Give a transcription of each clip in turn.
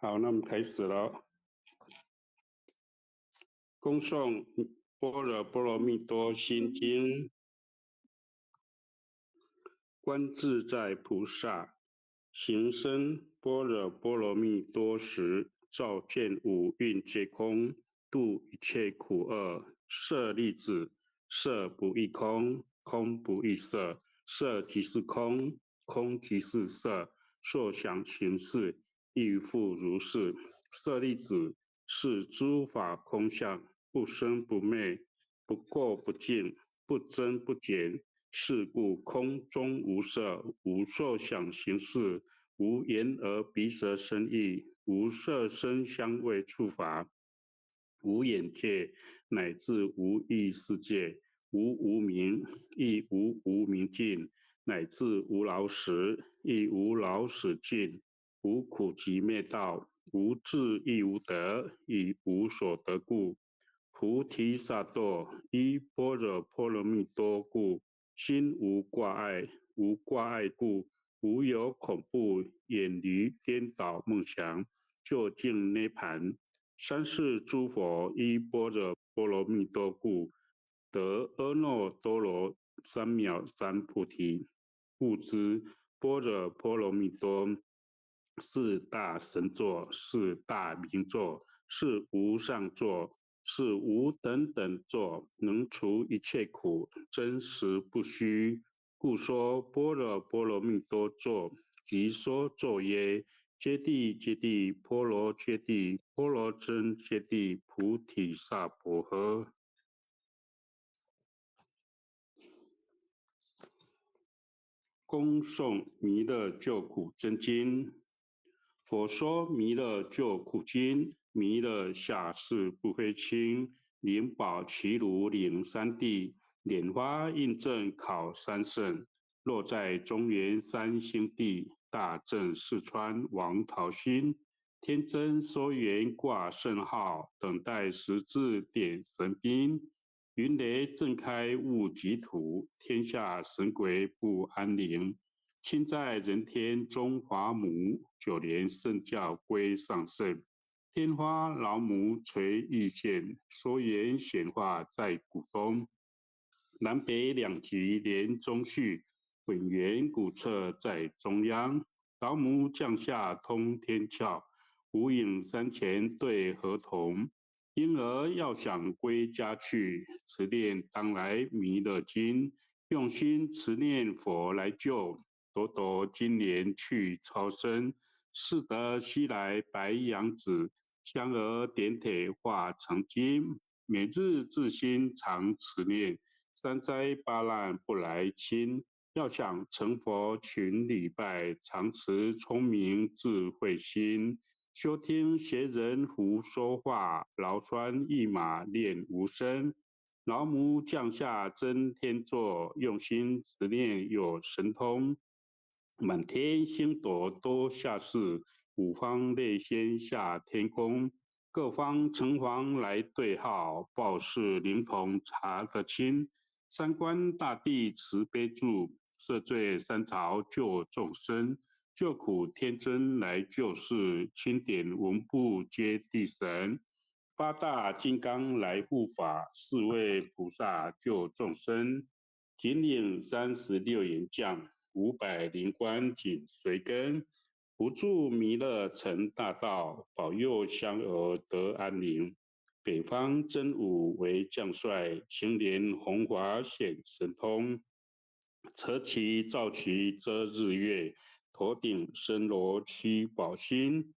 好，那我們開始了。恭誦般若波羅蜜多心經，觀自在菩薩行深般若波羅蜜多時，照見五蘊皆空，度一切苦厄。舍利子，色不異空，空不異色，色即是空，空即是色，受想行識亦復如是。舍利子，是諸法空相，不生不滅，不垢不淨，不增不減。是故空中無色，無受想行識，無眼耳鼻舌身意，無色聲香味觸法，無眼界，乃至無意識界，無無明，亦無無明盡，乃至無老死，亦無老死盡，無苦集滅道，無智亦無得，以無所得故，菩提薩埵依般若波羅蜜多故，心無掛礙，無掛礙故，無有恐怖，遠離顛倒夢想，究竟涅槃。三世諸佛依般若波羅蜜多故，得阿耨多羅三藐三菩提。故知般若波羅蜜多是大神咒，是大明咒，是無上咒，是無等等咒，能除一切苦，真實不虛。故說般若波羅蜜多咒，即說咒曰：揭諦揭諦，波羅揭諦，波羅僧揭諦，菩提薩婆訶。恭誦彌勒救苦真經。佛說彌勒救苦經，彌勒下世不非輕，靈寶奇爐領三地，蓮花印證考三聖。落在中原三星地，大正四川王桃心。天真收圓掛聖號，等待時至點神兵。雲雷震開悟極土，天下神鬼不安寧。親在人天中華母，九蓮聖教歸上聖。天花老母垂玉線，說言顯化在古東。南北兩極連中續，本源古剎在中央。老母降下通天竅，無影山前對河童。嬰兒要想歸家去，持念當來彌勒經，用心持念佛來救，朵朵金蓮去超生。識得西來白羊子，香兒點鐵化成金。每日自心常持念，三災八難不來侵。要想成佛勤禮拜，常持聰明智慧心。休聽邪人胡說話，饒穿一馬練無聲。老母降下真天座，用心持念有神通。滿天星斗都下世，五方列仙下天宮。各方城隍來對號，報事靈童查得清。三官大帝慈悲住，赦罪三朝救眾生。救苦天尊來救世，欽點文部揭諦神。八大金剛來護法，四位菩薩救眾生。錦領36員將，500靈官緊隨跟。扶助彌勒成大道，保佑香兒得安寧。北方真武為將帥，青蓮紅華顯神通。扯旗造旗遮日月，頭頂森羅七寶星。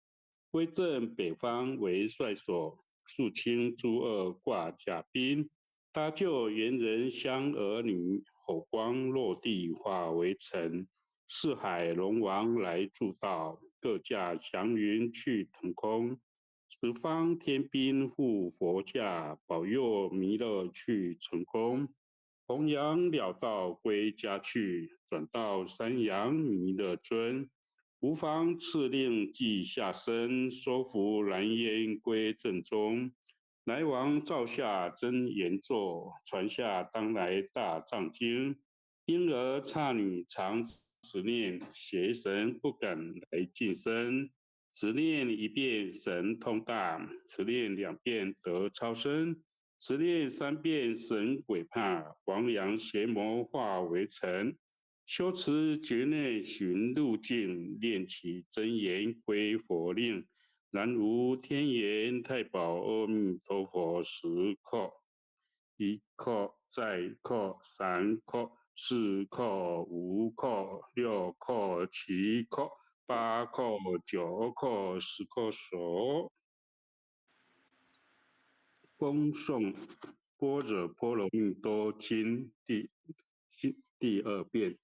威震北方為帥所，肅清諸惡掛甲兵。搭救猿人香兒女，火光落地化為塵。四海龍王來助道，各駕祥雲去騰空。十方天兵護佛駕，保佑彌勒去成功。弘揚了道歸家去，轉到山陽彌勒尊。無妨敕令即下生，收服藍煙歸正宗。來王造下真言咒，傳下當來大藏經。嬰兒剎女常持念，邪神不敢來近身。持念一遍神通大，持念两遍得超生，持念三遍神鬼怕，亡羊邪魔化为尘。修持觉内寻路径，念起真言归佛令。南无天元太保阿弥陀佛十叩，一叩再叩，三叩，四叩，五叩，六叩，七叩，八叩，九叩，十叩首。恭诵般若波罗蜜多经第二遍。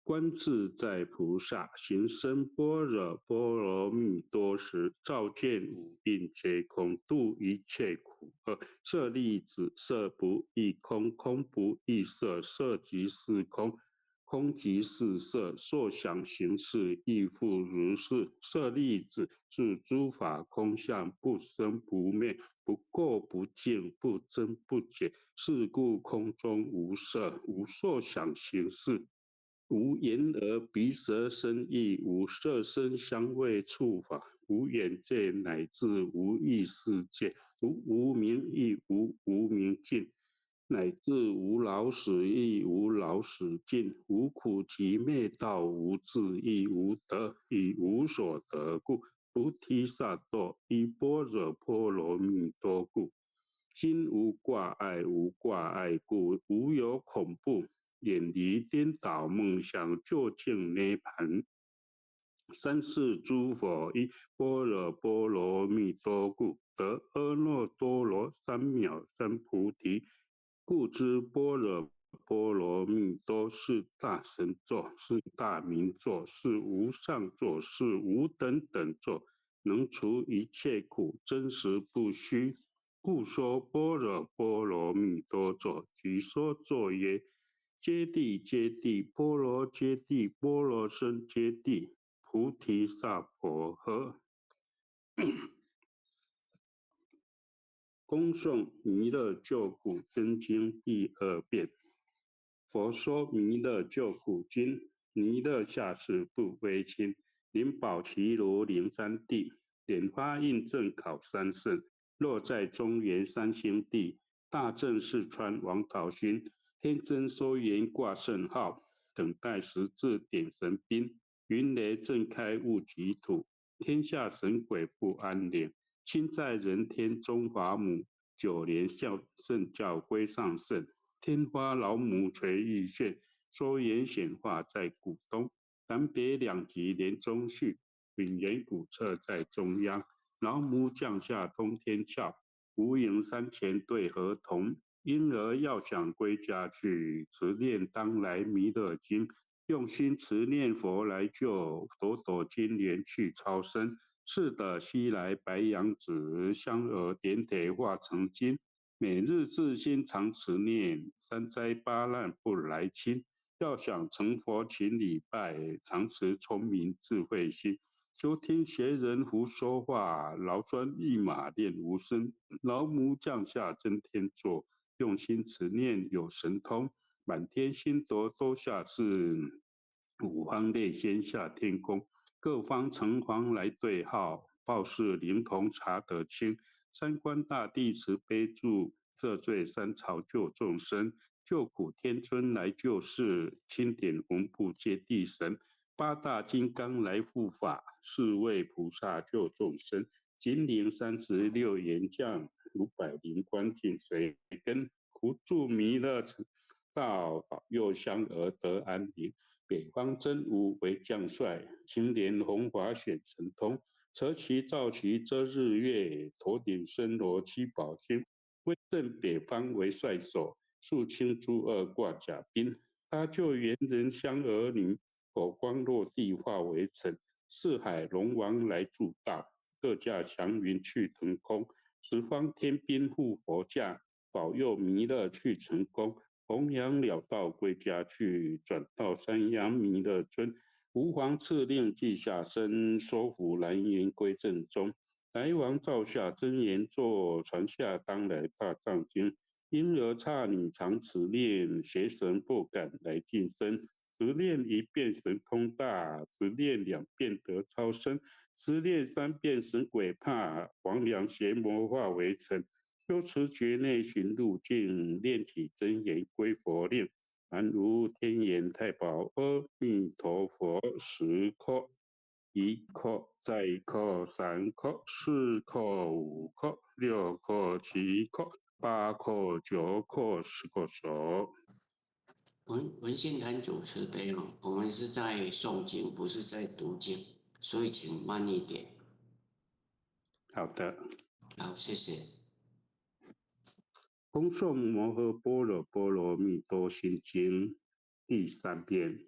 观自在菩萨行深般若波罗蜜多时，照见五蕴皆空，度一切苦厄。舍利子，色不异空，空不异色，色即是空，空即是色，受想行识亦复如是。舍利子，是诸法空相，不生不灭，不垢不净，不增不减。是故空中无色，无受想行识。无眼耳鼻舌身意，无色声香味触法，无眼界乃至无意识界，无无明亦无无明尽，乃至无老死亦无老死尽，无苦集灭道，无智亦无得，以无所得故，菩提萨埵依般若波罗蜜多故，心无挂碍，无挂碍故，无有恐怖。远离颠倒梦想，究竟涅槃。三世诸佛依般若波罗蜜多故，得阿耨多罗三藐三菩提。故知般若波罗蜜多是大神咒，是大明咒，是无上咒，是无等等咒，能除一切苦，真实不虚。故说般若波罗蜜多咒，即说咒曰：揭谛揭谛，波罗揭谛，波罗僧揭谛，菩提萨婆诃。恭诵弥勒救苦真经第二遍。佛说弥勒救苦经，弥勒下世不非亲，灵宝奇罗灵山地，莲花印证考三圣，落在中原三星地，大正四川王桃心。天真收圆挂圣号，等待时至点神兵。云雷震开雾及土，天下神鬼不安宁。亲在人天中华母，九莲孝圣教归上圣。天花老母垂玉线，收圆显化在古东。南北两极连中续，炳元古册在中央。老母降下通天窍，无影山前对河童。婴儿要想归家去，持念当来弥勒经，用心持念佛来救，朵朵金莲去超生。是的，西来白羊子，香儿点铁化成金。每日自心常持念，三灾八难不来侵。要想成佛，勤礼拜，常持聪明智慧心。休听邪人胡说话，劳专一马练无声。老母降下真天座。用心持念有神通，满天星斗都下世，五方列仙下天宫，各方城隍来对号，报是灵童查得清。三官大帝慈悲助，赦罪三朝救众生，救苦天尊来救世，钦点文部揭谛神，八大金刚来护法，四位菩萨救众生。金陵36员将，500灵官紧随跟，扶助弥勒成道，保佑香儿得安宁。北方真武为将帅，青莲红华显神通，扯旗造旗遮日月，头顶森罗七宝星。威震北方为帅首，肃清诸恶挂甲兵。他救援人香儿女，火光落地化为尘。四海龙王来助道。各驾祥云去腾空，十方天兵护佛驾，保佑弥勒去成功，弘扬了道归家去，转到三阳弥勒尊。吾皇敕令记下身，收服南云归正宗。来王造下真言座，传下当来大藏经。婴儿刹女常持念，邪神不敢来近身。持念一遍神通大，持念两遍得超生，持念三遍神鬼怕，魍魉邪魔化为尘。修持觉内寻路径，念起真言归佛令。南无天眼太保阿弥陀佛。十叩，一叩，再叩，三叩，四叩，五叩，六叩，七叩，八叩，九叩，十叩首。文信坛主慈悲哦，我們是在誦經，不是在讀經，所以請慢一點。好的。好，謝謝。恭誦摩訶般若波羅蜜多心經第三遍。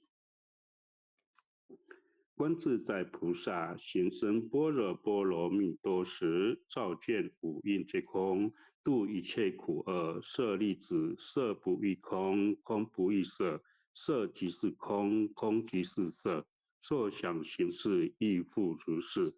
觀自在菩薩行深般若波羅蜜多時，照見五蘊皆空，度一切苦厄。舍利子，色不異空，空不異色，色即是空，空即是色，受想行識亦復如是。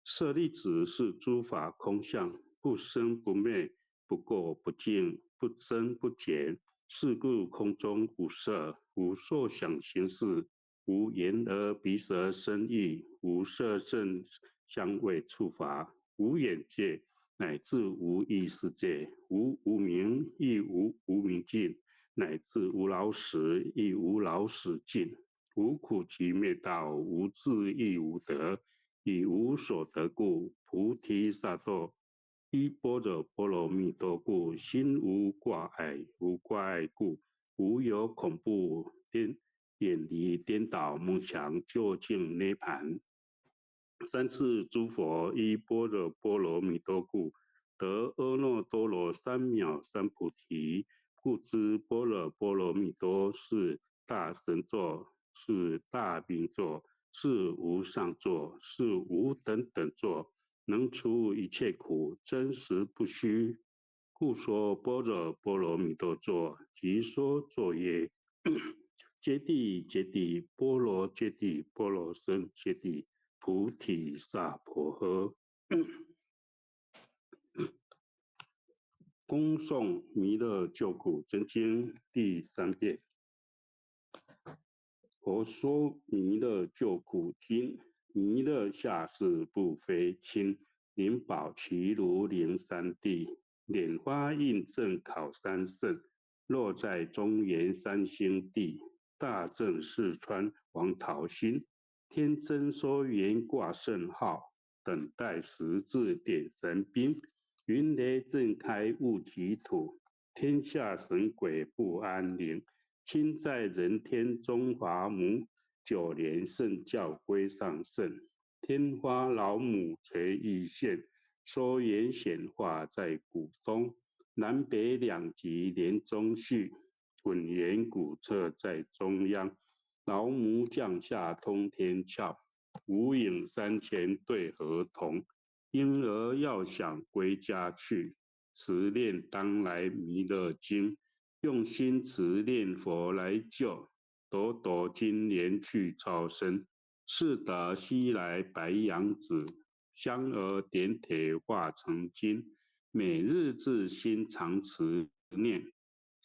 舍利子，是諸法空相，不生不滅，不垢不淨，不增不減。是故空中無色，無受想行識。無眼耳鼻舌身意，無色聲香味觸法，無眼界，乃至無意識界，無無明，亦無無明盡，乃至無老死，亦無老死盡，無苦集滅道，無智亦無得，以無所得故，菩提薩埵依般若波羅蜜多故，心無掛礙，無掛礙故，無有恐怖，顛遠離顛倒夢想，究竟涅槃。三世諸佛依般若波羅蜜多故，得阿耨多羅三藐三菩提。故知般若波羅蜜多是大神咒，是大明咒，是無上咒，是無等等咒，能除一切苦，真實不虛。故說般若波羅蜜多咒，即說咒曰：揭諦揭諦，波羅揭諦，波羅僧揭諦，菩提薩婆訶。恭誦彌勒救苦真經第三遍。佛說彌勒救苦經，彌勒下世不非親，靈寶齊如靈山地，蓮花印證考三聖，落在中原三星地。大正四川王桃心，天真說圓掛聖號，等待時至點神兵。雲雷震開戊己土，天下神鬼不安寧。親在人天中華母，九蓮聖教歸上聖。天花老母垂玉線，說圓顯化在古東，南北兩極連中續。滾圓古冊在中央，老母降下通天竅，無影三千對合同。嬰兒要想歸家去，持念當來彌勒經，用心持念佛來救，朵朵金蓮去超生。是得西來白羊子，香兒點鐵化成金，每日自心常持念。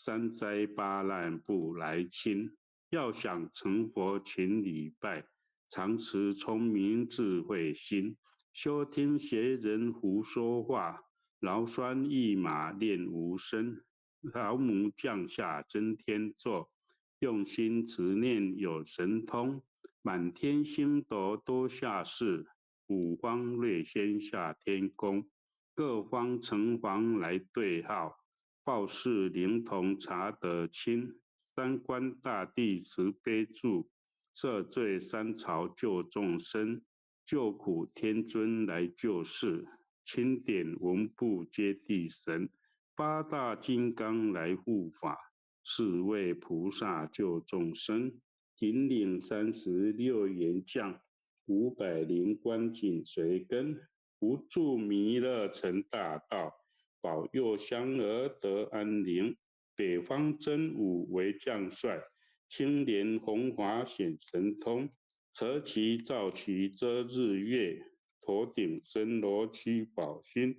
三災八難不來侵，要想成佛勤禮拜，常持聰明智慧心，休聽邪人胡說話，勞酸一馬練無聲，老母降下真天座，用心持念有神通，滿天星斗多下世，五方瑞仙下天宮，各方城隍來對號。報事靈童查得清，三官大帝慈悲助，赦罪三朝救眾生，救苦天尊來救世，欽點文部揭諦神，八大金剛來護法，四位菩薩救眾生，錦領36員將，500靈官緊隨跟，無住彌勒成大道。保佑香兒得安寧，北方真武為將帥，青蓮紅華顯神通，扯旗造旗遮日月，頭頂森羅七寶星，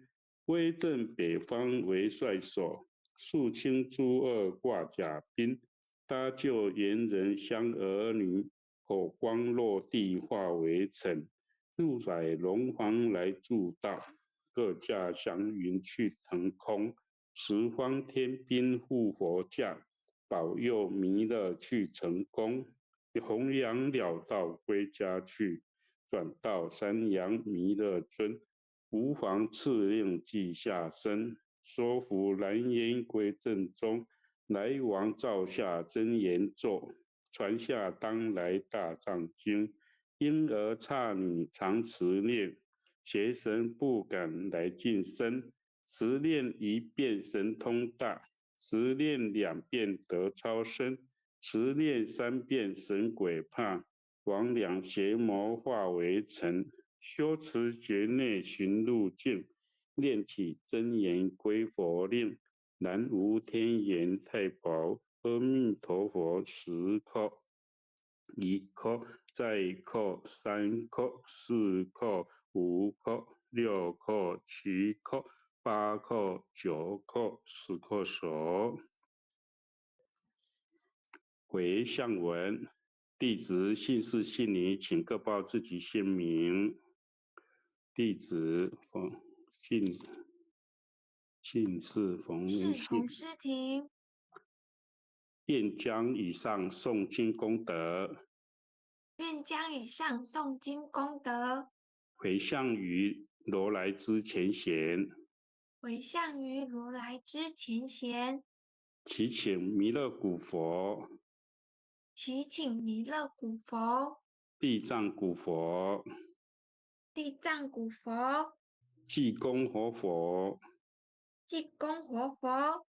威震北方為帥首，肅清諸惡掛甲兵，搭救猿人相儿女，火光落地化为尘。入载龙皇来助道，各驾祥云去腾空。十方天兵护佛驾，保佑弥勒去成功。弘扬了道归家去，转到三阳弥勒尊。无妨敕令即下生，说服蓝烟归正宗。来王造下真言咒，传下当来大藏经。婴儿刹女常持念，邪神不敢来近身。持念一遍神通大，持念两遍得超生，持念三遍神鬼怕，魍魉邪魔化为尘。修持觉内寻路径，念起真言归佛令。南无天元太保阿弥陀佛十叩，一叩，再叩，三叩，四叩，五叩，六叩，七叩，八叩，九叩，十叩首。回向文，弟子姓氏姓名，请各报自己姓名。弟子冯姓。姓氏冯是洪诗婷。愿将以上诵经功德，愿将以上诵经功德，回向于如来之前贤，回向于如来之前贤，祈请弥勒古佛，祈请弥勒古佛，地藏古佛，地藏古佛，济公活佛，济公活佛，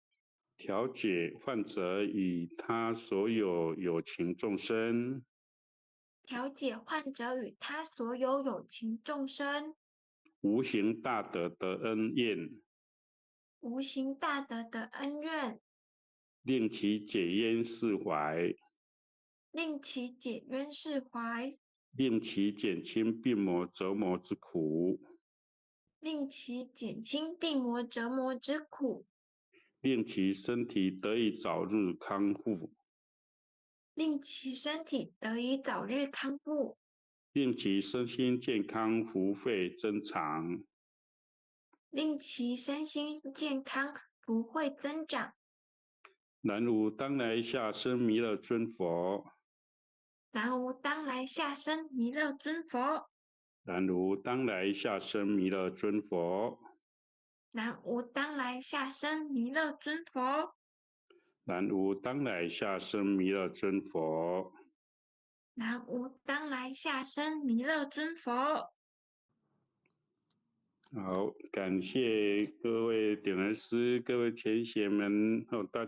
调解患者与他所有有情众生，调解患者与他所有有情众生，无形大德的恩怨，无形大德的恩怨，令其解冤释怀，令其解冤释怀，令其减轻病魔折磨之苦，令其减轻病魔折磨之苦，令其身体得以早日康复，令其身体得以早日康复，令其身心健康，福慧增长，令其身心健康，福慧增长。南无当来下生弥勒尊佛，南无当来下生弥勒尊佛。南无当来下生弥勒尊佛，南无当来下生弥勒尊佛，南无当来下生弥勒尊佛，南无当来下生弥勒尊佛。好，感谢各位点燃师、各位前贤们，好，大家。